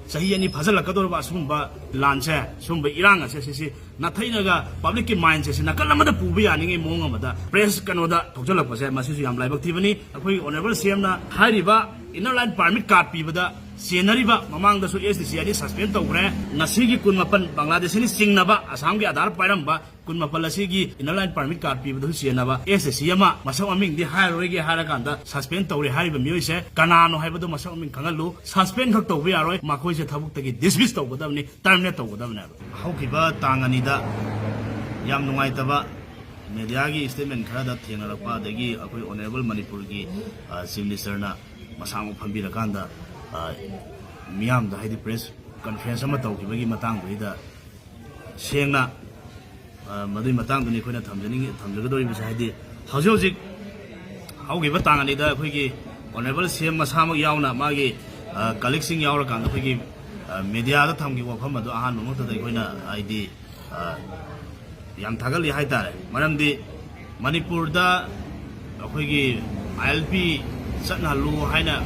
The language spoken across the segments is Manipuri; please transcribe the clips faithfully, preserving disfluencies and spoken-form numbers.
ꯆꯍꯤ ꯑꯅꯤ ꯐꯥꯖꯤꯜꯂꯛꯀꯗꯧꯔꯤꯕ ꯑꯁꯤꯒꯨꯝꯕ ꯂꯥꯟꯁꯦ, ꯁꯤꯒꯨꯝꯕ ꯏꯔꯥꯡ ꯑꯁꯦ, ꯁꯤꯁꯤ ꯅꯥꯊꯩꯅꯒ public ꯀꯤ mind ꯁꯦ ꯁꯤ ꯅꯥꯀꯜ ꯑꯃꯗ ꯄꯨꯕ ꯌꯥꯅꯤꯡꯉꯩ ꯃꯑꯣꯡ ꯑꯃꯗ press ꯀꯩꯅꯣꯗ ꯊꯣꯛꯆꯜꯂꯛꯄꯁꯦ, ꯃꯁꯤꯁꯨ ꯌꯥꯝ ꯂꯥꯏꯕꯛ ꯊꯤꯕꯅꯤ꯫ ꯑꯩꯈꯣꯏꯒꯤ honourable C M ꯅ ꯍꯥꯏꯔꯤꯕ inner line permit card ꯄꯤꯕꯗ ꯆꯦꯟꯅꯔꯤꯕ, ꯃꯃꯥꯡꯗꯁꯨ S D C ꯑꯅꯤ suspend ꯇꯧꯈ꯭ꯔꯦ, ꯉꯁꯤꯒꯤ ꯀꯨꯟ ꯃꯥꯄꯟ ꯕꯪꯒ꯭ꯂꯥꯗꯦꯁꯤꯅ ꯆꯤꯡꯅꯕ ꯑꯁꯥꯝꯒꯤ ꯑꯙꯥꯔ ꯄꯥꯏꯔꯝꯕ ꯀꯨꯟ ꯃꯥꯄꯜ ꯑꯁꯤꯒꯤ inner line permit card ꯄꯤꯕꯗꯁꯨ ꯆꯦꯟꯅꯕ S D C ꯑꯃ, ꯃꯁꯛ ꯃꯃꯤꯡꯗꯤ ꯍꯥꯏꯔꯔꯣꯏꯒꯦ ꯍꯥꯏꯔꯀꯥꯟꯗ, suspend ꯇꯧꯔꯦ ꯍꯥꯏꯔꯤꯕ ꯃꯤꯑꯣꯏꯁꯦ ꯀꯅꯥꯅꯣ ꯍꯥꯏꯕꯗꯨ ꯃꯁꯛ ꯃꯃꯤꯡ ꯈꯪꯍꯜꯂꯨ꯫ Suspend ꯈꯛ ꯇꯧꯕ ꯌꯥꯔꯣꯏ, ꯃꯈꯣꯏꯁꯦ ꯊꯕꯛꯇꯒꯤ dismiss ꯇꯧꯒꯗꯕꯅꯤ, terminate ꯇꯧꯒꯗꯕꯅꯦꯕ꯫ ꯍꯧꯈꯤꯕ ꯇꯥꯡ ꯑꯅꯤꯗ ꯌꯥꯝ ꯅꯨꯡꯉꯥꯏꯇꯕ media ꯒꯤ statement ꯈꯔꯗ ꯊꯦꯡꯅꯔꯛꯄ, ꯑꯗꯒꯤ ꯑꯩꯈꯣꯏ honourable ꯃꯅꯤꯄꯨꯔꯒꯤ, ꯑ, Chief Minister ꯅ ꯃꯁꯥꯃꯛ ꯐꯝꯕꯤꯔꯀꯥꯟꯗ, ꯑ, ꯃꯤꯌꯥꯝꯗ, ꯍꯥꯏꯗꯤ press conference ꯑꯃ ꯇꯧꯈꯤꯕꯒꯤ ꯃꯇꯥꯡꯗꯨꯗ ꯁꯦꯡꯅ, ꯑ, ꯃꯗꯨꯒꯤ ꯃꯇꯥꯡꯗꯨꯅꯤ ꯑꯩꯈꯣꯏꯅ ꯊꯝꯖꯅꯤꯡꯉꯤ, ꯊꯝꯖꯒꯗꯧꯔꯤꯕꯁꯦ꯫ ꯍꯥꯏꯗꯤ ꯍꯧꯖꯤꯛ ꯍꯧꯖꯤꯛ ꯍꯧꯈꯤꯕ ꯇꯥꯡ ꯑꯅꯤꯗ ꯑꯩꯈꯣꯏꯒꯤ honourable C M ꯃꯁꯥꯃꯛ ꯌꯥꯎꯅ ꯃꯥꯒꯤ, ꯑ, colleague ꯁꯤꯡ ꯌꯥꯎꯔꯀꯥꯟꯗ ꯑꯩꯈꯣꯏꯒꯤ, ꯑ, media ꯗ ꯊꯝꯈꯤꯕ ꯋꯥꯐꯝ ꯑꯗꯨ ꯑꯍꯥꯟꯕꯃꯛꯇꯗ ꯑꯩꯈꯣꯏꯅ, ꯍꯥꯏꯗꯤ, ꯑ, ꯌꯥꯝ ꯊꯥꯒꯠꯂꯤ ꯍꯥꯏꯇꯥꯔꯦ꯫ ꯃꯔꯝꯗꯤ ꯃꯅꯤꯄꯨꯔꯗ ꯑꯩꯈꯣꯏꯒꯤ I L P ꯆꯠꯅꯍꯜꯂꯨ ꯍꯥꯏꯅ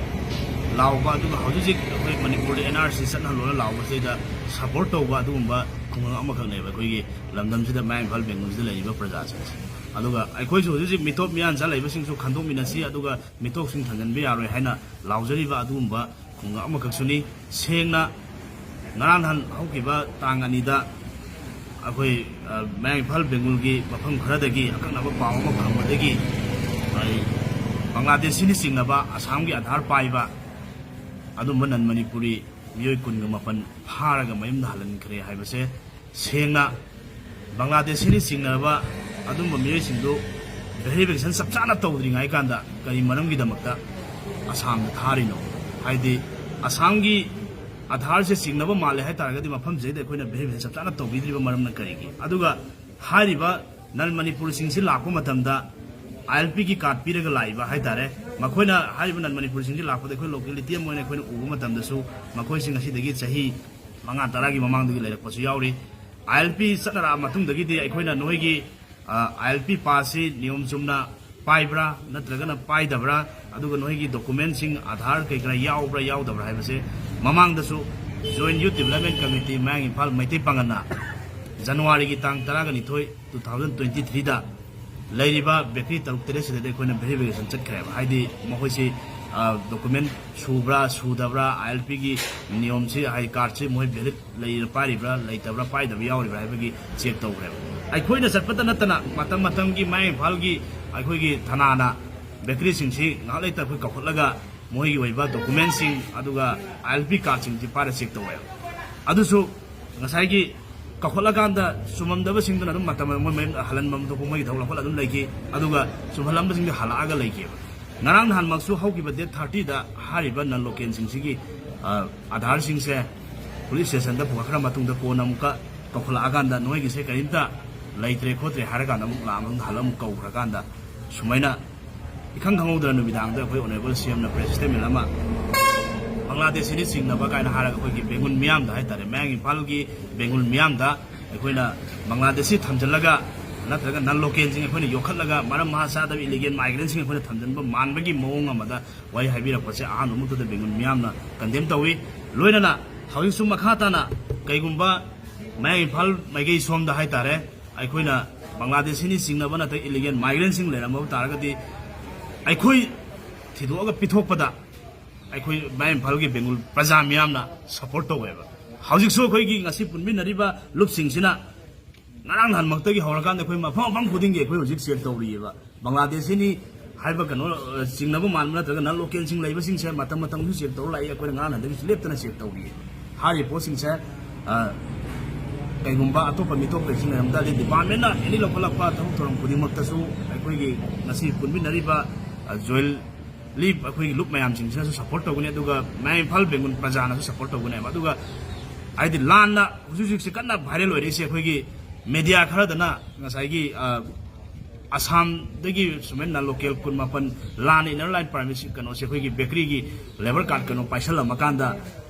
ꯂꯥꯎꯕ, ꯑꯗꯨꯒ ꯍꯧꯖꯤꯛ ꯍꯧꯖꯤꯛ ꯑꯩꯈꯣꯏ ꯃꯅꯤꯄꯨꯔꯗ N R C ꯆꯠꯅꯍꯜꯂꯣꯅ ꯂꯥꯎꯕꯁꯤꯗ support ꯇꯧꯕ ꯑꯗꯨꯒꯨꯝꯕ ꯈꯨꯡꯒꯪ ꯑꯃꯈꯛꯅꯦꯕ ꯑꯩꯈꯣꯏꯒꯤ ꯂꯝꯗꯝꯁꯤꯗ, ꯃꯌꯥꯡ ꯏꯝꯐꯥꯜ ꯕꯦꯡꯒꯣꯜꯁꯤꯗ ꯂꯩꯔꯤꯕ ꯄ꯭ꯔꯖꯥꯁꯤꯡꯁꯦ꯫ ꯑꯗꯨꯒ ꯑꯩꯈꯣꯏꯁꯨ ꯍꯧꯖꯤꯛ ꯍꯧꯖꯤꯛ ꯃꯤꯇꯣꯞ ꯃꯤꯌꯥꯟꯆꯥ ꯂꯩꯕꯁꯤꯡꯁꯨ ꯈꯟꯗꯣꯛꯃꯤꯟꯅꯁꯤ, ꯑꯗꯨꯒ ꯃꯤꯇꯣꯞꯁꯤꯡ ꯊꯟꯖꯤꯟꯕ ꯌꯥꯔꯣꯏ ꯍꯥꯏꯅ ꯂꯥꯎꯖꯔꯤꯕ ꯑꯗꯨꯒꯨꯝꯕ ꯈꯨꯡꯒꯪ ꯑꯃꯈꯛꯁꯨꯅꯤ꯫ ꯁꯦꯡꯅ ꯉꯔꯥꯡ ꯅꯍꯥꯟ ꯍꯧꯈꯤꯕ ꯇꯥꯡ ꯑꯅꯤꯗ ꯑꯩꯈꯣꯏ, ꯑ, ꯃꯌꯥꯡ ꯏꯝꯐꯥꯜ ꯕꯦꯡꯒꯣꯜꯒꯤ ꯃꯐꯝ ꯈꯔꯗꯒꯤ ꯑꯀꯛꯅꯕ ꯄꯥꯎ ꯑꯃ ꯐꯪꯕꯗꯒꯤ, ꯑꯩ ꯕꯪꯒ꯭ꯂꯥꯗꯦꯁꯤꯅ ꯆꯤꯡꯅꯕ ꯑꯁꯥꯝꯒꯤ ꯑꯙꯥꯔ ꯄꯥꯏꯕ ꯑꯗꯨꯝꯕ non Manipuri ꯃꯤꯑꯣꯏ ꯀꯨꯟꯒ ꯃꯥꯄꯟ ꯐꯥꯔꯒ ꯃꯌꯨꯝꯗ ꯍꯜꯍꯟꯈ꯭ꯔꯦ ꯍꯥꯏꯕꯁꯦ ꯁꯦꯡꯅ ꯕꯪꯒ꯭ꯂꯥꯗꯦꯁꯤꯅ ꯆꯤꯡꯅꯔꯕ ꯑꯗꯨꯝꯕ ꯃꯤꯑꯣꯏꯁꯤꯡꯗꯨ verification ꯆꯞ ꯆꯥꯅ ꯇꯧꯗ꯭ꯔꯤꯉꯩ ꯀꯥꯟꯗ ꯀꯔꯤ ꯃꯔꯝꯒꯤꯗꯃꯛꯇ ꯑꯁꯥꯝꯗ ꯊꯥꯔꯤꯅꯣ? ꯍꯥꯏꯗꯤ ꯑꯁꯥꯝꯒꯤ ꯑꯙꯥꯔꯁꯦ ꯆꯤꯡꯅꯕ ꯃꯥꯜꯂꯦ ꯍꯥꯏꯇꯥꯔꯒꯗꯤ ꯃꯐꯝꯁꯤꯗꯩꯗ ꯑꯩꯈꯣꯏꯅ verification ꯆꯞ ꯆꯥꯅ ꯇꯧꯕꯤꯗ꯭ꯔꯤꯕ ꯃꯔꯝꯅ ꯀꯔꯤꯒꯤ? ꯑꯗꯨꯒ ꯍꯥꯏꯔꯤꯕ non Manipuri ꯁꯤꯡꯁꯤ ꯂꯥꯛꯄ ꯃꯇꯝꯗ I L P ꯒꯤ card ꯄꯤꯔꯒ ꯂꯥꯛꯏꯕ ꯍꯥꯏꯇꯥꯔꯦ꯫ ꯃꯈꯣꯏꯅ ꯍꯥꯏꯔꯤꯕ non Manipuri ꯁꯤꯡꯁꯤ ꯂꯥꯛꯄꯗ ꯑꯩꯈꯣꯏ locality ꯑꯃ ꯑꯣꯏꯅ ꯑꯩꯈꯣꯏꯅ ꯎꯕ ꯃꯇꯝꯗꯁꯨ ꯃꯈꯣꯏꯁꯤ ꯉꯁꯤꯗꯒꯤ ꯆꯍꯤ ꯃꯉꯥ ꯇꯔꯥꯒꯤ ꯃꯃꯥꯡꯗꯒꯤ ꯂꯩꯔꯛꯄꯁꯨ ꯌꯥꯎꯔꯤ꯫ I L P ꯆꯠꯅꯔꯛꯑ ꯃꯇꯨꯡꯗꯒꯤꯗꯤ ꯑꯩꯈꯣꯏꯅ ꯅꯣꯏꯒꯤ, ꯑ, I L P pass ꯁꯤ ꯅꯤꯌꯣꯝ ꯆꯨꯝꯅ ꯄꯥꯏꯕ꯭ꯔꯥ ꯅꯠꯇ꯭ꯔꯒꯅ ꯄꯥꯏꯗꯕ꯭ꯔꯥ, ꯑꯗꯨꯒ ꯅꯣꯏꯒꯤ document ꯁꯤꯡ ꯑꯙꯥꯔ ꯀꯩ ꯀꯔꯥ ꯌꯥꯎꯕ꯭ꯔꯥ ꯌꯥꯎꯗꯕ꯭ꯔꯥ ꯍꯥꯏꯕꯁꯦ ꯃꯃꯥꯡꯗꯁꯨ Joint Youth Development Committee ꯃꯌꯥꯡ ꯏꯝꯐꯥꯜ ꯃꯩꯇꯩ ꯄꯥꯡꯒꯜꯅ ꯖꯅꯋꯥꯔꯤꯒꯤ ꯇꯥꯡ ꯇꯔꯥꯒ ꯅꯤꯊꯣꯏ, two thousand twenty three ꯗ ꯂꯩꯔꯤꯕ bakery ꯇꯔꯨꯛ ꯇꯔꯦꯠ ꯁꯤꯗꯗꯤ ꯑꯩꯈꯣꯏꯅ verification ꯆꯠꯈ꯭ꯔꯦꯕ꯫ ꯍꯥꯏꯗꯤ ꯃꯈꯣꯏꯁꯤ document ꯁꯨꯕ꯭ꯔꯥ ꯁꯨꯗꯕ꯭ꯔꯥ, ILP ꯒꯤ ꯅꯤꯌꯣꯝꯁꯤ, ꯍꯥꯏꯗꯤ card ꯁꯤ ꯃꯣꯏ valid ꯂꯩꯔ ꯄꯥꯏꯔꯤꯕ꯭ꯔꯥ, ꯂꯩꯇꯕ꯭ꯔꯥ, ꯄꯥꯏꯗꯕ ꯌꯥꯎꯔꯤꯕ꯭ꯔꯥ ꯍꯥꯏꯕꯒꯤ check ꯇꯧꯈ꯭ꯔꯦꯕ꯫ ꯑꯩꯈꯣꯏꯅ ꯆꯠꯄꯇ ꯅꯠꯇꯅ ꯃꯇꯝ ꯃꯇꯝꯒꯤ ꯃꯌꯥꯡ ꯏꯝꯐꯥꯜꯒꯤ ꯑꯩꯈꯣꯏꯒꯤ ꯊꯅꯥꯅ bakery ꯁꯤꯡꯁꯤ ꯉꯥꯏꯍꯥꯛ ꯂꯩꯇ ꯑꯩꯈꯣꯏ ꯀꯧꯈꯠꯂꯒ ꯃꯣꯏꯒꯤ ꯑꯣꯏꯕ document ꯁꯤꯡ ꯑꯗꯨꯒ ILP card ꯁꯤꯡꯁꯤ ꯄꯥꯏꯔ check ꯇꯧꯋꯦꯕ꯫ ꯑꯗꯨꯁꯨ ꯉꯁꯥꯏꯒꯤ ꯀꯧꯈꯠꯂꯀꯥꯟꯗ ꯆꯨꯝꯃꯝꯗꯕꯁꯤꯡꯗꯨꯅ ꯑꯗꯨꯝ ꯃꯇꯝ ꯃꯣꯏ ꯃꯌꯨꯝꯗ ꯍꯜꯍꯟꯐꯝ ꯊꯣꯛꯄ ꯃꯣꯏꯒꯤ ꯊꯕꯛ ꯂꯧꯈꯠꯂ ꯑꯗꯨꯝ ꯂꯩꯈꯤ꯫ ꯑꯗꯨꯒ ꯆꯨꯝꯍꯜꯂꯝꯕꯁꯤꯡꯗꯤ ꯍꯜꯂꯛꯑꯒ ꯂꯩꯈꯤꯕ꯫ ꯉꯔꯥꯡ ꯅꯍꯥꯟꯃꯛꯁꯨ ꯍꯧꯈꯤꯕ date thirty ꯗ ꯍꯥꯏꯔꯤꯕ non local ꯁꯤꯡꯁꯤꯒꯤ, ꯑ, Aadhaar ꯁꯤꯡꯁꯦ police station ꯗ ꯄꯨꯈꯠꯈ꯭ꯔ ꯃꯇꯨꯡꯗ ꯀꯣꯟꯅ ꯑꯃꯨꯛꯀ ꯀꯧꯈꯠꯂꯛꯑꯀꯥꯟꯗ ꯅꯣꯏꯒꯤꯁꯦ ꯀꯔꯤꯝꯇ ꯂꯩꯇ꯭ꯔꯦ ꯈꯣꯠꯇ꯭ꯔꯦ ꯍꯥꯏꯔꯀꯥꯟꯗ ꯑꯃꯨꯛ ꯂꯥꯛꯑ ꯃꯇꯨꯡꯗ ꯍꯜꯂ ꯑꯃꯨꯛ ꯀꯧꯈ꯭ꯔꯀꯥꯟꯗ ꯁꯨꯃꯥꯏꯅ ꯏꯈꯪ ꯈꯪꯍꯧꯗꯅ ꯅꯨꯃꯤꯗꯥꯡꯗ ꯑꯩꯈꯣꯏ honourable CM ꯅ press statement ꯑꯃ ꯕꯪꯒ꯭ꯂꯥꯗꯦꯁꯤꯅ ꯆꯤꯡꯅꯕ ꯀꯥꯏꯅ ꯍꯥꯏꯔꯒ ꯑꯩꯈꯣꯏꯒꯤ ꯕꯦꯡꯒꯨꯜ ꯃꯤꯌꯥꯝꯗ ꯍꯥꯏꯇꯥꯔꯦ, ꯃꯌꯥꯡ ꯏꯝꯐꯥꯜꯒꯤ ꯕꯦꯡꯒꯨꯜ ꯃꯤꯌꯥꯝꯗ ꯑꯩꯈꯣꯏꯅ ꯕꯪꯒ꯭ꯂꯥꯗꯦꯁꯤ ꯊꯝꯖꯤꯜꯂꯒ ꯅꯠꯇ꯭ꯔꯒ non local ꯁꯤꯡ ꯑꯩꯈꯣꯏꯅ ꯌꯣꯛꯈꯠꯂꯒ ꯃꯔꯝ ꯃꯍꯥ ꯆꯥꯗꯕ illegal migrant ꯁꯤꯡ ꯑꯩꯈꯣꯏꯅ ꯊꯝꯖꯤꯟꯕ ꯃꯥꯟꯕꯒꯤ ꯃꯑꯣꯡ ꯑꯃꯗ ꯋꯥꯍꯩ ꯍꯥꯏꯕꯤꯔꯛꯄꯁꯦ ꯑꯍꯥꯟꯕ ꯃꯛꯇꯗ ꯕꯦꯡꯒꯨꯜ ꯃꯤꯌꯥꯝꯅ condemn ꯇꯧꯏ꯫ ꯂꯣꯏꯅꯅ ꯍꯧꯖꯤꯛꯁꯨ ꯃꯈꯥ ꯇꯥꯅ ꯀꯩꯒꯨꯝꯕ ꯃꯌꯥꯡ ꯏꯝꯐꯥꯜ ꯃꯥꯏꯀꯩ ꯁꯣꯝꯗ ꯍꯥꯏꯇꯥꯔꯦ, ꯑꯩꯈꯣꯏꯅ ꯕꯪꯒ꯭ꯂꯥꯗꯦꯁꯤꯅꯤ ꯆꯤꯡꯅꯕ ꯅꯠꯇ꯭ꯔꯒ illegal migrant ꯁꯤꯡ ꯂꯩꯔꯝꯕ ꯇꯥꯔꯒꯗꯤ ꯑꯩꯈꯣꯏ ꯊꯤꯗꯣꯛꯑꯒ ꯄꯤꯊꯣꯛꯄꯗ ꯑꯩꯈꯣꯏ ꯃꯌꯥꯡ ꯏꯝꯐꯥꯜꯒꯤ ꯕꯦꯡꯒꯨꯜ ꯄ꯭ꯔꯖꯥ ꯃꯤꯌꯥꯝꯅ support ꯇꯧꯋꯦꯕ꯫ ꯍꯧꯖꯤꯛꯁꯨ ꯑꯩꯈꯣꯏꯒꯤ ꯉꯁꯤ ꯄꯨꯟꯃꯤꯟꯅꯔꯤꯕ ꯂꯨꯞꯁꯤꯡꯁꯤꯅ ꯉꯔꯥꯡ ꯅꯍꯥꯟꯃꯛꯇꯒꯤ ꯍꯧꯔꯀꯥꯟꯗ ꯑꯩꯈꯣꯏ ꯃꯐꯝ ꯃꯐꯝ ꯈꯨꯗꯤꯡꯒꯤ ꯑꯩꯈꯣꯏ ꯍꯧꯖꯤꯛ check ꯇꯧꯔꯤꯑꯕ꯫ ꯕꯪꯒ꯭ꯂꯥꯗꯦꯁꯤꯅꯤ ꯍꯥꯏꯕ ꯀꯩꯅꯣ, ꯑ, ꯆꯤꯡꯅꯕ ꯃꯥꯟꯕ ꯅꯠꯇ꯭ꯔꯒ non local ꯁꯤꯡ ꯂꯩꯕꯁꯤꯡꯁꯦ ꯃꯇꯝ ꯃꯇꯝꯒꯤꯁꯨ check ꯇꯧꯔ ꯂꯥꯛꯏ꯫ ꯑꯩꯈꯣꯏꯅ ꯉꯔꯥꯡ ꯅꯍꯥꯟꯗꯒꯤꯁꯨ ꯂꯦꯞꯇꯅ check ꯇꯧꯔꯤꯌꯦ꯫ ꯍꯥꯏꯔꯤꯕ ꯄꯣꯠꯁꯤꯡꯁꯦ, ꯑ, ꯀꯩꯒꯨꯝꯕ ꯑꯇꯣꯞꯄ ꯃꯤꯇꯣꯞ ꯀꯩꯁꯨ ꯂꯩꯔꯝ ꯇꯥꯔꯗꯤ department ꯅ any ꯂꯧꯈꯠꯂꯛꯄ ꯊꯕꯛ ꯊꯧꯔꯝ ꯈꯨꯗꯤꯡꯃꯛꯇꯁꯨ ꯑꯩꯈꯣꯏꯒꯤ ꯉꯁꯤ ꯄꯨꯟꯃꯤꯟꯅꯔꯤꯕ, ꯑ, ꯖꯣꯏꯜ ꯂꯤꯞ ꯑꯩꯈꯣꯏꯒꯤ ꯂꯨꯞ ꯃꯌꯥꯝꯁꯤꯡꯁꯤꯅꯁꯨ support ꯇꯧꯒꯅꯤ, ꯑꯗꯨꯒ ꯃꯌꯥꯡ ꯏꯝꯐꯥꯜ ꯕꯦꯡꯒꯨꯜ ꯄ꯭ꯔꯖꯥꯅꯁꯨ support ꯇꯧꯒꯅꯦꯕ꯫ ꯑꯗꯨꯒ ꯍꯥꯏꯗꯤ ꯂꯥꯟꯅ ꯍꯧꯖꯤꯛ ꯍꯧꯖꯤꯛꯁꯦ ꯀꯟꯅ viral ꯑꯣꯏꯔꯛꯏꯁꯦ ꯑꯩꯈꯣꯏꯒꯤ media ꯈꯔꯗꯅ ꯉꯁꯥꯏꯒꯤ, ꯑ, ꯑꯁꯥꯝꯗꯒꯤ ꯁꯨꯃꯥꯏꯅ local ꯀꯨꯟꯃꯥꯄꯟ ꯂꯥꯟꯅ inner line permit ꯀꯩꯅꯣꯁꯦ ꯑꯩꯈꯣꯏꯒꯤ bakery ꯒꯤ labour card ꯀꯩꯅꯣ ꯄꯥꯏꯁꯜꯂꯝꯃꯀꯥꯟꯗ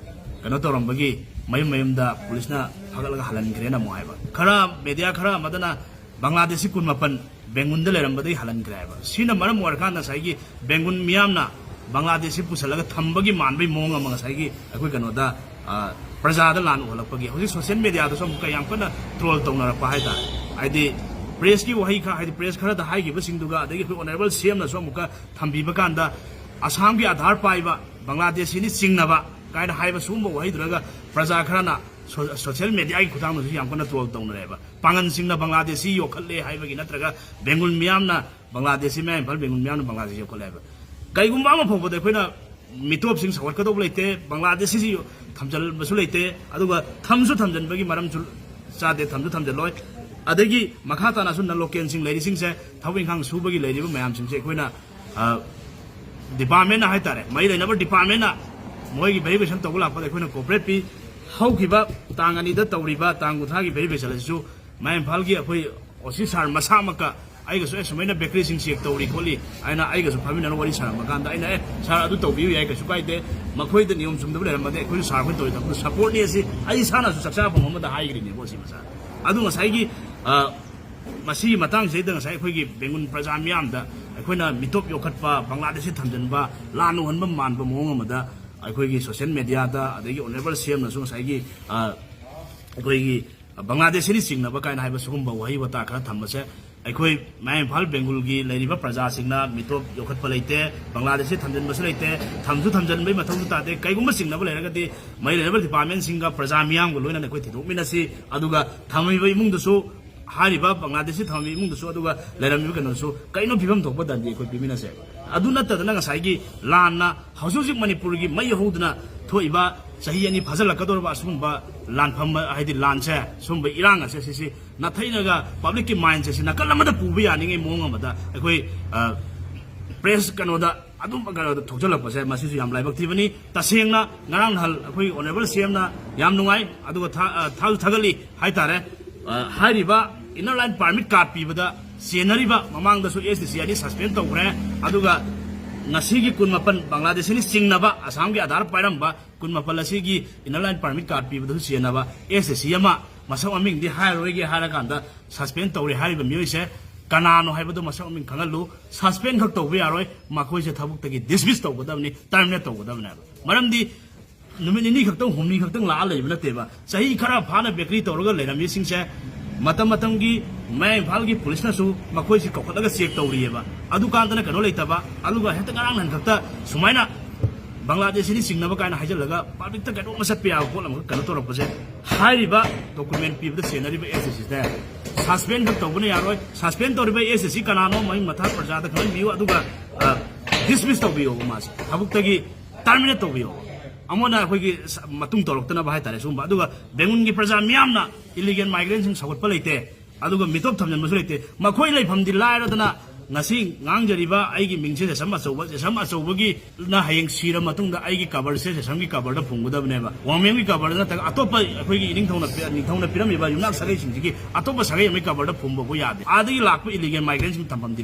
ꯀꯩꯅꯣ ꯇꯧꯔꯝꯕꯒꯤ ꯃꯌꯨꯝ ꯃꯌꯨꯝꯗ police ꯅ ꯐꯥꯒꯠꯂꯒ ꯍꯜꯍꯟꯈ꯭ꯔꯦꯅ ꯑꯃꯨꯛ ꯍꯥꯏꯕ꯫ ꯈꯔ media ꯈꯔ ꯑꯃꯗꯅ ꯕꯪꯒ꯭ꯂꯥꯗꯦꯁꯤ ꯀꯨꯟꯃꯥꯄꯟ ꯕꯦꯡꯒꯨꯟꯗ ꯂꯩꯔꯝꯕꯗꯒꯤ ꯍꯜꯍꯟꯈ꯭ꯔꯦ ꯍꯥꯏꯕ꯫ ꯁꯤꯅ ꯃꯔꯝ ꯑꯣꯏꯔꯀꯥꯟꯗ ꯉꯁꯥꯏꯒꯤ ꯕꯦꯡꯒꯨꯟ ꯃꯤꯌꯥꯝꯅ ꯕꯪꯒ꯭ꯂꯥꯗꯦꯁꯁꯤ ꯄꯨꯁꯜꯂꯒ ꯊꯝꯕꯒꯤ ꯃꯥꯟꯕꯒꯤ ꯃꯑꯣꯡ ꯑꯃ ꯉꯁꯥꯏꯒꯤ ꯑꯩꯈꯣꯏ ꯀꯩꯅꯣꯗ, ꯑ, ꯄ꯭ꯔꯖꯥꯗ ꯂꯥꯟ ꯎꯍꯜꯂꯛꯄꯒꯤ ꯍꯧꯖꯤꯛ ꯁꯣꯁꯤꯌꯦꯜ ꯃꯦꯗꯤꯌꯥꯗꯁꯨ ꯑꯃꯨꯛꯀ ꯌꯥꯝ ꯀꯟꯅ ꯇ꯭ꯔꯣꯜ ꯇꯧꯅꯔꯛꯄ ꯍꯥꯏꯇꯥꯔꯦ꯫ ꯍꯥꯏꯗꯤ ꯄ꯭ꯔꯦꯁꯀꯤ ꯋꯥꯍꯩ ꯈꯔ, ꯍꯥꯏꯗꯤ ꯄ꯭ꯔꯦꯁ ꯈꯔꯗ ꯍꯥꯏꯈꯤꯕꯁꯤꯡꯗꯨꯒ, ꯑꯗꯒꯤ ꯑꯩꯈꯣꯏ ꯑꯣꯅꯔꯦꯕꯜ ꯁꯤ ꯑꯦꯝꯅꯁꯨ ꯑꯃꯨꯛꯀ ꯊꯝꯕꯤꯕ ꯀꯥꯟꯗ, "ꯑꯁꯥꯝꯒꯤ ꯑꯙꯥꯔ ꯄꯥꯏꯕ ꯕꯪꯒ꯭ꯂꯥꯗꯦꯁꯤꯅꯤ ꯆꯤꯡꯅꯕ" ꯀꯥꯏꯅ ꯍꯥꯏꯕ ꯁꯤꯒꯨꯝꯕ ꯋꯥꯍꯩꯗꯨꯔꯒ ꯄ꯭ꯔꯖꯥ ꯈꯔꯅ ꯁꯣ-, ꯁꯣꯁꯤꯌꯦꯜ ꯃꯦꯗꯤꯌꯥꯒꯤ ꯈꯨꯠꯊꯥꯡꯗꯁꯨ ꯌꯥꯝ ꯀꯟꯅ ꯇ꯭ꯔꯣꯜ ꯇꯧꯅꯔꯦꯕ꯫ ꯄꯥꯡꯒꯟꯁꯤꯡꯅ ꯕꯪꯒ꯭ꯂꯥꯗꯦꯁꯤ ꯌꯣꯛꯈꯠꯂꯦ ꯍꯥꯏꯕꯒꯤ ꯅꯠꯇ꯭ꯔꯒ ꯕꯦꯡꯒꯨꯜ ꯃꯤꯌꯥꯝꯅ ꯕꯪꯒ꯭ꯂꯥꯗꯦꯁꯤ, ꯃꯌꯥꯡ ꯏꯝꯐꯥꯜ ꯕꯦꯡꯒꯨꯜ ꯃꯤꯌꯥꯝꯅ ꯕꯪꯒ꯭ꯂꯥꯗꯦꯁꯤ ꯌꯣꯛꯈꯠꯂꯦ ꯍꯥꯏꯕ꯫ ꯀꯩꯒꯨꯝꯕ ꯑꯃ ꯐꯥꯎꯕꯗ ꯑꯩꯈꯣꯏꯅ ꯃꯤꯇꯣꯞꯁꯤꯡ ꯁꯧꯒꯠꯀꯗꯧꯕ ꯂꯩꯇꯦ, ꯕꯪꯒ꯭ꯂꯥꯗꯦꯁꯤꯁꯤ ꯊꯝꯖꯤꯟꯕꯁꯨ ꯂꯩꯇꯦ, ꯑꯗꯨꯒ ꯊꯝꯁꯨ ꯊꯝꯖꯤꯟꯕꯒꯤ ꯃꯔꯝꯁꯨ ꯆꯥꯗꯦ, ꯊꯝꯁꯨ ꯊꯝꯖꯤꯜꯂꯣꯏ꯫ ꯑꯗꯒꯤ ꯃꯈꯥ ꯇꯥꯅꯁꯨ ꯅꯟ ꯂꯣꯀꯦꯜꯁꯤꯡ ꯂꯩꯔꯤꯁꯤꯡꯁꯦ, ꯊꯕꯛ ꯏꯪꯈꯥꯡ ꯁꯨꯕꯒꯤ ꯂꯩꯔꯤꯕ ꯃꯌꯥꯝꯁꯤꯡꯁꯦ ꯑꯩꯈꯣꯏꯅ, ꯑ, ꯗꯤꯄꯥꯔꯠꯃꯦꯟꯅ ꯍꯥꯏꯇꯥꯔꯦ, ꯃꯔꯤ ꯂꯩꯅꯕ ꯗꯤꯄꯥꯔꯠꯃꯦꯟꯅ ꯃꯣꯏꯒꯤ ꯚꯦꯔꯤꯐꯤꯀꯦꯁꯟ ꯇꯧꯕ ꯂꯥꯛꯄꯗ ꯑꯩꯈꯣꯏꯅ ꯀꯣꯑꯣꯄꯔꯦꯠ ꯄꯤ꯫ ꯍꯧꯈꯤꯕ ꯇꯥꯡ ꯑꯅꯤꯗ ꯇꯧꯔꯤꯕ ꯇꯥꯡ ꯀꯨꯟꯊ꯭ꯔꯥꯒꯤ ꯚꯦꯔꯤꯐꯤꯀꯦꯁꯟ ꯑꯁꯤꯁꯨ ꯃꯌꯥꯡ ꯏꯝꯐꯥꯜꯒꯤ ꯑꯩꯈꯣꯏ ꯑꯣ ꯁꯤ ꯁꯥꯔ ꯃꯁꯥꯃꯛꯀ ꯑꯩꯒꯁꯨ, "ꯑꯦ, ꯁꯨꯃꯥꯏꯅ ꯕꯦꯀꯔꯤꯁꯤꯡ ꯆꯦꯛ ꯇꯧꯔꯤ ꯈꯣꯠꯂꯤ" ꯍꯥꯏꯅ ꯑꯩꯒꯁꯨ ꯐꯝꯃꯤꯟꯅꯔꯒ ꯋꯥꯔꯤ ꯁꯥꯔꯝꯕ ꯀꯥꯟꯗ ꯑꯩꯅ, "ꯑꯦ, ꯁꯥꯔ, ꯑꯗꯨ ꯇꯧꯕꯤꯌꯨ ꯌꯥꯏ, ꯀꯩꯁꯨ ꯀꯥꯏꯗꯦ, ꯃꯈꯣꯏꯗ ꯅꯤꯌꯣꯝ ꯆꯨꯝꯗꯕ ꯂꯩꯔꯝꯃꯗꯤ ꯑꯩꯈꯣꯏꯁꯨ ꯁꯥꯔ ꯍꯣꯏ ꯇꯧꯔꯤ ꯊꯕꯛꯇꯨ ꯁꯞꯄꯣꯔꯠꯅꯤ" ꯑꯁꯤ ꯑꯩ ꯏꯁꯥꯅꯁꯨ ꯆꯥꯛꯆꯥ ꯐꯝ ꯑꯃꯗ ꯍꯥꯏꯈ꯭ꯔꯤꯅꯦꯕ ꯑꯣ ꯁꯤ ꯃꯁꯥ꯫ ꯑꯗꯨ ꯉꯁꯥꯏꯒꯤ, ꯑ, ꯃꯁꯤꯒꯤ ꯃꯇꯥꯡꯁꯤꯗ ꯉꯁꯥꯏ ꯑꯩꯈꯣꯏꯒꯤ ꯕꯦꯡꯒꯨꯜ ꯄ꯭ꯔꯖꯥ ꯃꯤꯌꯥꯝꯗ ꯑꯩꯈꯣꯏꯅ ꯃꯤꯇꯣꯞ ꯌꯣꯛꯈꯠꯄ, ꯕꯪꯒ꯭ꯂꯥꯗꯦꯁꯁꯤ ꯊꯝꯖꯤꯟꯕ, ꯂꯥꯟ ꯎꯍꯟꯕ ꯃꯥꯟꯕ ꯃꯑꯣꯡ ꯑꯃꯗ ꯑꯩꯈꯣꯏꯒꯤ ꯁꯣꯁꯤꯌꯦꯜ ꯃꯦꯗꯤꯌꯥꯗ, ꯑꯗꯒꯤ ꯑꯣꯅꯔꯦꯕꯜ ꯁꯤ ꯑꯦꯝꯅꯁꯨ ꯉꯁꯥꯏꯒꯤ, ꯑ, ꯑꯩꯈꯣꯏꯒꯤ ꯕꯪꯒ꯭ꯂꯥꯗꯦꯁꯤꯅꯤ ꯆꯤꯡꯅꯕ ꯀꯥꯏꯅ ꯍꯥꯏꯕ ꯁꯤꯒꯨꯝꯕ ꯋꯥꯍꯩ ꯋꯥꯇꯥ ꯈꯔ ꯊꯝꯕꯁꯦ, ꯑꯩꯈꯣꯏ ꯃꯌꯥꯡ ꯏꯝꯐꯥꯜ ꯕꯦꯡꯒꯨꯜꯒꯤ ꯂꯩꯔꯤꯕ ꯄ꯭ꯔꯖꯥꯁꯤꯡꯅ ꯃꯤꯇꯣꯞ ꯌꯣꯛꯈꯠꯄ ꯂꯩꯇꯦ, ꯕꯪꯒ꯭ꯂꯥꯗꯦꯁꯁꯤ ꯊꯝꯖꯤꯟꯕꯁꯨ ꯂꯩꯇꯦ, ꯊꯝꯁꯨ ꯊꯝꯖꯤꯟꯕꯒꯤ ꯃꯊꯧꯁꯨ ꯇꯥꯗꯦ꯫ ꯀꯩꯒꯨꯝꯕ ꯆꯤꯡꯅꯕ ꯂꯩꯔꯒꯗꯤ ꯃꯔꯤ ꯂꯩꯅꯕ ꯗꯤꯄꯥꯔꯠꯃꯦꯟꯁꯤꯡꯒ ꯄ꯭ꯔꯖꯥ ꯃꯤꯌꯥꯝꯒ ꯂꯣꯏꯅꯅ ꯑꯩꯈꯣꯏ ꯊꯤꯗꯣꯛꯃꯤꯟꯅꯁꯤ, ꯑꯗꯨꯒ ꯊꯝꯃꯤꯕ ꯏꯃꯨꯡꯗꯨꯁꯨ, ꯍꯥꯏꯔꯤꯕ ꯕꯪꯒ꯭ꯂꯥꯗꯦꯁꯁꯤ ꯊꯝꯃꯤꯕ ꯏꯃꯨꯡꯗꯨꯁꯨ, ꯑꯗꯨꯒ ꯂꯩꯔꯝꯃꯤꯕ ꯀꯩꯅꯣꯗꯨꯁꯨ ꯀꯩꯅꯣ ꯐꯤꯕꯝ ꯊꯣꯛꯄ ꯗꯟꯗꯤ ꯑꯩꯈꯣꯏ ꯄꯤꯃꯤꯟꯅꯁꯦꯕ꯫ ꯑꯗꯨ ꯅꯠꯇꯗꯅ ꯉꯁꯥꯏꯒꯤ ꯂꯥꯟꯅ ꯍꯧꯖꯤꯛ ꯍꯧꯖꯤꯛ ꯃꯅꯤꯄꯨꯔꯒꯤ ꯃꯩ ꯍꯧꯗꯅ ꯊꯣꯛꯏꯕ ꯆꯍꯤ ꯑꯅꯤ ꯐꯥꯖꯤꯜꯂꯛꯀꯗꯧꯔꯕ ꯑꯁꯤꯒꯨꯝꯕ ꯂꯥꯟꯐꯝ, ꯍꯥꯏꯗꯤ ꯂꯥꯟꯁꯦ, ꯁꯨꯝꯕ ꯏꯔꯥꯡ ꯑꯁꯦ ꯁꯤꯁꯤ ꯅꯥꯊꯩꯔꯒ ꯄꯕ꯭ꯂꯤꯛꯀꯤ ꯃꯥꯏꯟꯁꯦ ꯁꯤ ꯅꯥꯀꯜ ꯑꯃꯗ ꯄꯨꯕ ꯌꯥꯅꯤꯡꯉꯩ ꯃꯑꯣꯡ ꯑꯃꯗ ꯑꯩꯈꯣꯏ, ꯑ, ꯄ꯭ꯔꯦꯁ ꯀꯩꯅꯣꯗ ꯑꯗꯨꯝꯕ ꯀꯩꯅꯣꯗ ꯊꯣꯛꯆꯜꯂꯛꯄꯁꯦ ꯃꯁꯤꯁꯨ ꯌꯥꯝ ꯂꯥꯏꯕꯛ ꯊꯤꯕꯅꯤ꯫ ꯇꯁꯦꯡꯅ ꯉꯔꯥꯡ ꯅꯍꯥꯟ ꯑꯩꯈꯣꯏ ꯑꯣꯅꯔꯦꯕꯜ ꯁꯤ ꯑꯦꯝꯅ ꯌꯥꯝ ꯅꯨꯡꯉꯥꯏ, ꯑꯗꯨꯒ ꯊꯥ-, ꯑ, ꯊꯥꯁꯨ ꯊꯥꯒꯠꯂꯤ ꯍꯥꯏꯇꯥꯔꯦ꯫ ꯑ, ꯍꯥꯏꯔꯤꯕ ꯏꯟꯅꯔ ꯂꯥꯏꯟ ꯄꯥꯔꯃꯤꯠ ꯀꯥꯔꯗ ꯄꯤꯕꯗ ꯆꯦꯟꯅꯔꯤꯕ ꯃꯃꯥꯡꯗꯁꯨ ꯑꯦꯁ ꯗꯤ ꯁꯤ ꯑꯅꯤ ꯁꯁꯄꯦꯟ ꯇꯧꯈ꯭ꯔꯦ, ꯑꯗꯨꯒ ꯉꯁꯤꯒꯤ ꯀꯨꯟꯃꯥꯄꯟ ꯕꯪꯒ꯭ꯂꯥꯗꯦꯁꯤꯅꯤ ꯆꯤꯡꯅꯕ ꯑꯁꯥꯝꯒꯤ ꯑꯙꯥꯔ ꯄꯥꯏꯔꯝꯕ ꯀꯨꯟꯃꯥꯄꯜ ꯑꯁꯤꯒꯤ ꯏꯟꯅꯔ ꯂꯥꯏꯟ ꯄꯥꯔꯃꯤꯠ ꯀꯥꯔꯗ ꯄꯤꯕꯗꯁꯨ ꯆꯦꯟꯅꯕ ꯑꯦꯁ ꯗꯤ ꯁꯤ ꯑꯃ, ꯃꯁꯛ ꯃꯃꯤꯡꯗꯤ ꯍꯥꯏꯔꯔꯣꯏꯒꯦ ꯍꯥꯏꯔꯀꯥꯟꯗ ꯁꯁꯄꯦꯟ ꯇꯧꯔꯦ ꯍꯥꯏꯔꯤꯕ ꯃꯤꯑꯣꯏꯁꯦ ꯀꯅꯥꯅꯣ ꯍꯥꯏꯕꯗꯣ ꯃꯁꯛ ꯃꯃꯤꯡ ꯈꯪꯍꯜꯂꯨ꯫ ꯁꯁꯄꯦꯟ ꯈꯛ ꯇꯧꯕ ꯌꯥꯔꯣꯏ, ꯃꯈꯣꯏꯁꯦ ꯊꯕꯛꯇꯒꯤ ꯗꯤꯁꯃꯤꯁ ꯇꯧꯒꯗꯕꯅꯤ, ꯇꯔꯃꯤꯅꯦꯠ ꯇꯧꯒꯗꯕꯅꯦꯕ꯫ ꯃꯔꯝꯗꯤ ꯅꯨꯃꯤꯠ ꯅꯤꯅꯤ ꯈꯛꯇꯪ, ꯍꯨꯝꯅꯤ ꯈꯛꯇꯪ ꯂꯥꯛꯑ ꯂꯩꯕ ꯅꯠꯇꯦꯕ꯫ ꯆꯍꯤ ꯈꯔ ꯐꯥꯅ ꯕꯦꯀꯔꯤ ꯇꯧꯔꯒ ꯂꯩꯔꯝꯃꯤꯁꯤꯡꯁꯦ ꯃꯇꯝ ꯃꯇꯝꯒꯤ ꯃꯌꯥꯏ ꯏꯝꯐꯥꯜꯒꯤ ꯄꯨꯂꯤꯁꯅꯁꯨ ꯃꯈꯣꯏꯁꯤ ꯀꯧꯈꯠꯂꯒ ꯆꯦꯛ ꯇꯧꯔꯤꯑꯕ꯫ ꯑꯗꯨꯀꯥꯟꯗꯅ ꯀꯩꯅꯣ ꯂꯩꯇꯕ, ꯑꯗꯨꯒ ꯍꯦꯛꯇ ꯉꯔꯥꯡ ꯅꯍꯥꯟ ꯈꯛꯇ ꯁꯨꯃꯥꯏꯅ ꯕꯪꯒ꯭ꯂꯥꯗꯦꯁꯤꯅ ꯆꯤꯡꯅꯕ ꯀꯥꯏꯅ ꯍꯥꯏꯖꯤꯜꯂꯒ ꯄꯕ꯭ꯂꯤꯛꯇ ꯀꯩꯅꯣꯝꯃ ꯆꯠꯄ ꯌꯥꯕ ꯄꯣꯠ ꯑꯃꯈꯛ ꯀꯩꯅꯣ ꯇꯧꯔꯛꯄꯁꯦ, ꯍꯥꯏꯔꯤꯕ ꯗꯣꯀꯨꯃꯦꯟ ꯄꯤꯕꯗ ꯆꯦꯟꯅꯔꯤꯕ ꯑꯦꯁ ꯑꯦꯁ ꯁꯤꯗ ꯁꯁꯄꯦꯟ ꯈꯛ ꯇꯧꯕꯅ ꯌꯥꯔꯣꯏ꯫ ꯁꯁꯄꯦꯟ ꯇꯧꯔꯤꯕ ꯑꯦꯁ ꯑꯦꯁ ꯁꯤ ꯀꯅꯥꯅꯣ, ꯃꯃꯤꯡ ꯃꯊꯥ ꯄ꯭ꯔꯖꯥꯗ ꯈꯪꯍꯟꯕꯤꯌꯨ, ꯑꯗꯨꯒ ꯗꯤꯁꯃꯤꯁ ꯇꯧꯕꯤꯌꯣꯕ, ꯃꯥꯁꯦ ꯊꯕꯛꯇꯒꯤ ꯇꯔꯃꯤꯅꯦꯠ ꯇꯧꯕꯤꯌꯣꯕ꯫ ꯑꯃꯅ ꯑꯩꯈꯣꯏꯒꯤ ꯁ-, ꯃꯇꯨꯡ ꯇꯧꯔꯛꯇꯅꯕ ꯍꯥꯏꯇꯥꯔꯦ꯫ ꯁꯤꯒꯨꯝꯕ, ꯑꯗꯨꯒ ꯕꯦꯡꯒꯨꯟꯒꯤ ꯄ꯭ꯔꯖꯥ ꯃꯤꯌꯥꯝꯅ ꯏꯂꯤꯒꯦꯜ ꯃꯥꯏꯒ꯭ꯔꯦꯟꯁꯤꯡ ꯁꯧꯒꯠꯄ ꯂꯩꯇꯦ, ꯑꯗꯨꯒ ꯃꯤꯇꯣꯞ ꯊꯝꯖꯤꯟꯕꯁꯨ ꯂꯩꯇꯦ꯫ ꯃꯈꯣꯏ ꯂꯩꯐꯝꯗꯤ ꯂꯥꯏꯔꯗꯅ ꯉꯁꯤ ꯉꯥꯡꯖꯔꯤꯕ ꯑꯩꯒꯤ ꯃꯤꯡꯁꯦ ꯖꯦꯁꯝ ꯑꯆꯧꯕ, ꯖꯦꯁꯝ ꯑꯆꯧꯕꯒꯤꯅ ꯍꯌꯦꯡ ꯁꯤꯔ ꯃꯇꯨꯡꯗ ꯑꯩꯒꯤ ꯀꯕꯔꯁꯦ ꯖꯦꯁꯝꯒꯤ ꯀꯕꯔꯗ ꯐꯨꯝꯒꯗꯕꯅꯦꯕ, ꯋꯥꯡꯃꯦꯝꯒꯤ ꯀꯕꯔꯗ ꯅꯠꯇ꯭ꯔꯒ ꯑꯇꯣꯞꯄ ꯑꯩꯈꯣꯏꯒꯤ ꯏꯅꯤꯡꯊꯧꯅ ꯄꯤ-, ꯅꯤꯡꯊꯧꯅ ꯄꯤꯔꯝꯃꯤꯕ ꯌꯨꯝꯅꯥꯛ ꯁꯥꯒꯩꯁꯤꯡꯁꯤꯒꯤ ꯑꯇꯣꯞꯄ ꯁꯥꯒꯩ ꯑꯃꯒꯤ ꯀꯕꯔꯗ ꯐꯨꯝꯕꯕꯨ ꯌꯥꯗꯦ꯫ ꯑꯥꯗꯒꯤ ꯂꯥꯛꯄ ꯏꯂꯤꯒꯦꯜ ꯃꯥꯏꯒ꯭ꯔꯦꯟꯁꯤꯡ ꯊꯝꯐꯝꯗꯤ ꯂꯩ꯫